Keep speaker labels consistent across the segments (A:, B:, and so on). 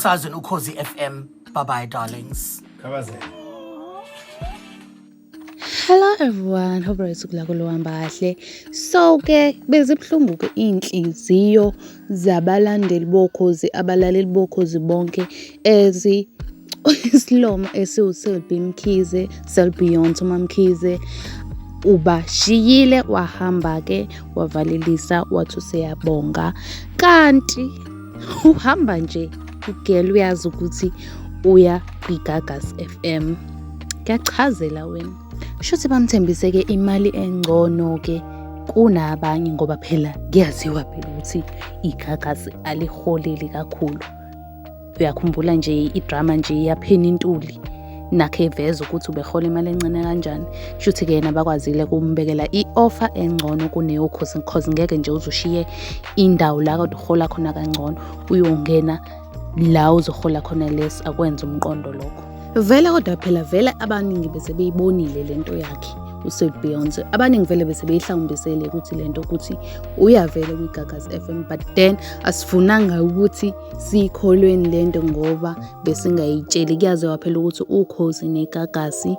A: Emsakazweni Ukhozi FM. Bye bye, darlings.
B: Khabazela.
C: Hello everyone, hope usuku lakho luhamba kahle. So ke bezibuhlungu ke iy'nhliziyo zabalandeli boKhozi, abalaleli boKhozi bonke as isilomo esiwu-Selby Mkhize, Selbeyonce uMaMkhize ubashiyile wahamba-ke wavalelisa wathi useyabonga. Kanti uhamba nje ugirl uyazi ukuthi uya kwiGagasi FM. Kuyachazela wena. Shuthi bamthembise-ke imali engcono-ke kunabanye ngoba phela kuyaziwa phela ukuthi iGagasi aliholeli kakhulu. Uyakhumbula nje idrama nje yaPhenny Ntuli nakhe eveza ukuthi ubehola imali encane kanjani. Shuthi-ke yena bakwazile ukumbekela i-offer engcono kuneyoKhozi, cause ngeke nje uze ushiye indawo la kade uhola khona kangcono uyongena la uzohola khona less, akwenza umqondo lokho. Vele kodwa phela vele abaningi bese beyibonile lento yakhe uSelbeyonce. Abaningi vele bese beyihlawumbisele ukuthi lento ukuthi uyavele kwiGagasi FM, but then asifunanga ukuthi siyikholweni lento ngoba besingayitsheli. Kuyaziwa phela ukuthi uKhozi neGagasi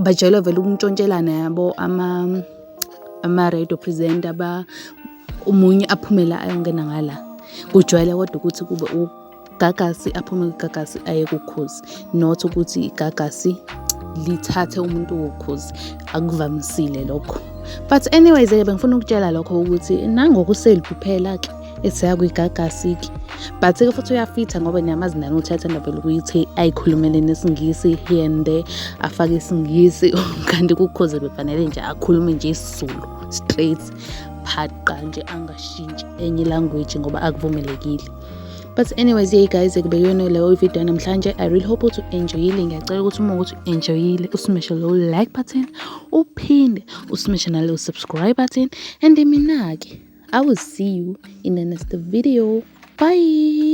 C: bajwayele vele ukuntshontshelana yabo ama-radio presenter ba omunye aphumela ayongena ngala. Kujwayele kodwa ukuthi kube uGagasi aphume kwiGagasi aye kuKhozi, not ukuthi iGagasi lithathe umuntu woKhozi, akuvamisile lokho. But anyways-ke bengifuna ukutshela lokho ukuthi nangokuSelby phela-ke eseya kwiGagasi-ke, but-ke futhi uyafitha ngoba niyamazi nani ukuthi uyathanda vele ukuthi ayikhulumele nesiNgisi here and there, afake isiNgisi kanti kuKhozi befanele nje akhulume nje isiZulu straight phaqa nje, angashintshi enye language ngoba akuvumelekile. But anyways, yeah guys, kubekuyona leyo video namhlanje. I really hope ukuthi u-enjoyile. Ngiyacela ukuthi uma ukuthi u-enjoyile usmashe lowo like button, uphinde usmashe nalowo subscribe button, and mina-ke I will see you in the next video. Bye.